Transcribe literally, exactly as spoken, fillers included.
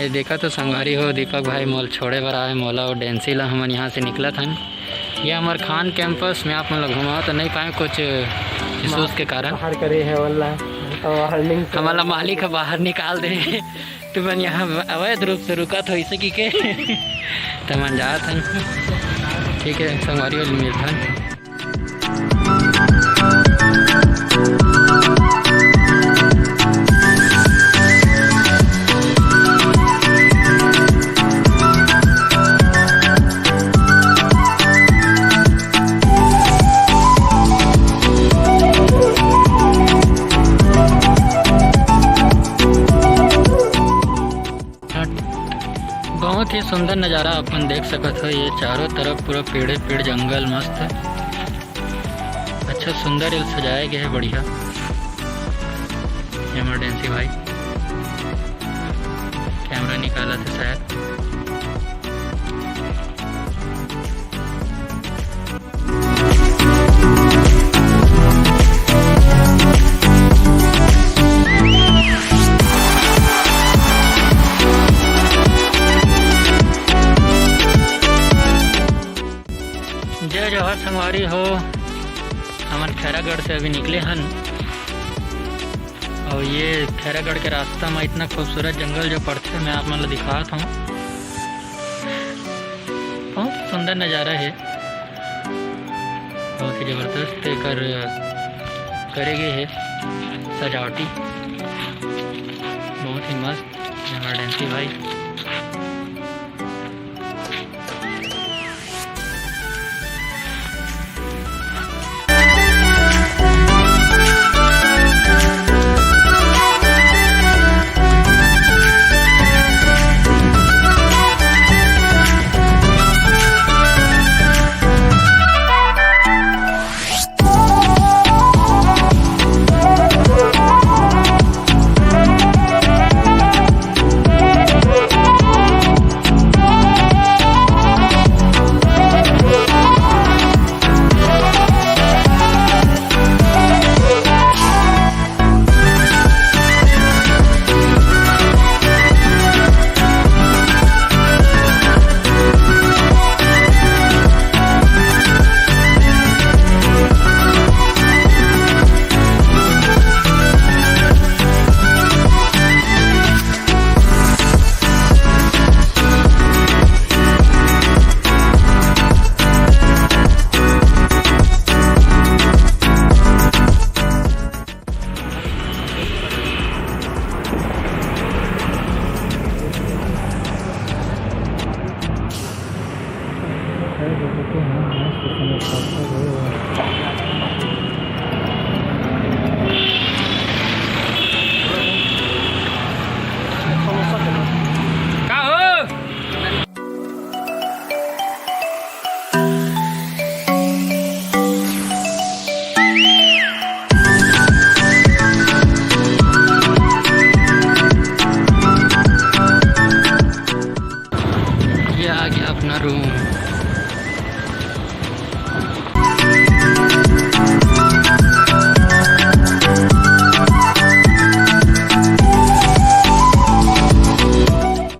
ये देखा तो संगवारी हो, दीपक भाई मोला छोड़े बर आए, मोला अउ डेंसी ला। हमन यहाँ से निकलत हन। ये हमर खान कैंपस में आप मन ला घुमा तो नहीं पाए कुछ इशूज के कारण। बाहर करे हे वाला, तो वार्निंग हमन ला मालिक ह बाहर निकाल दे। तुमन यहाँ अवैध रूप से रुकत हो इसे की के। तमन जात हन। ठीक है संगवारी हो, मिलथन। बहुत ही सुंदर नज़ारा अपन देख सकत हो। ये चारों तरफ पूरा पेड़े पेड़, जंगल मस्त। अच्छा सुंदर ये सजाया गया है, बढ़िया। इमरजेंसी भाई कैमरा निकाला था शायद। जय जोहार संगवारी हो, हमन खैरागढ़ से अभी निकले हन। और ये खैरागढ़ के रास्ता में इतना खूबसूरत जंगल जो पड़थे, मैं आप मन ला दिखात हूँ। बहुत सुंदर नज़ारा है, बहुत ही जबरदस्त एकर करे गे है सजावटी, बहुत ही मस्त। इमरजेंसी भाई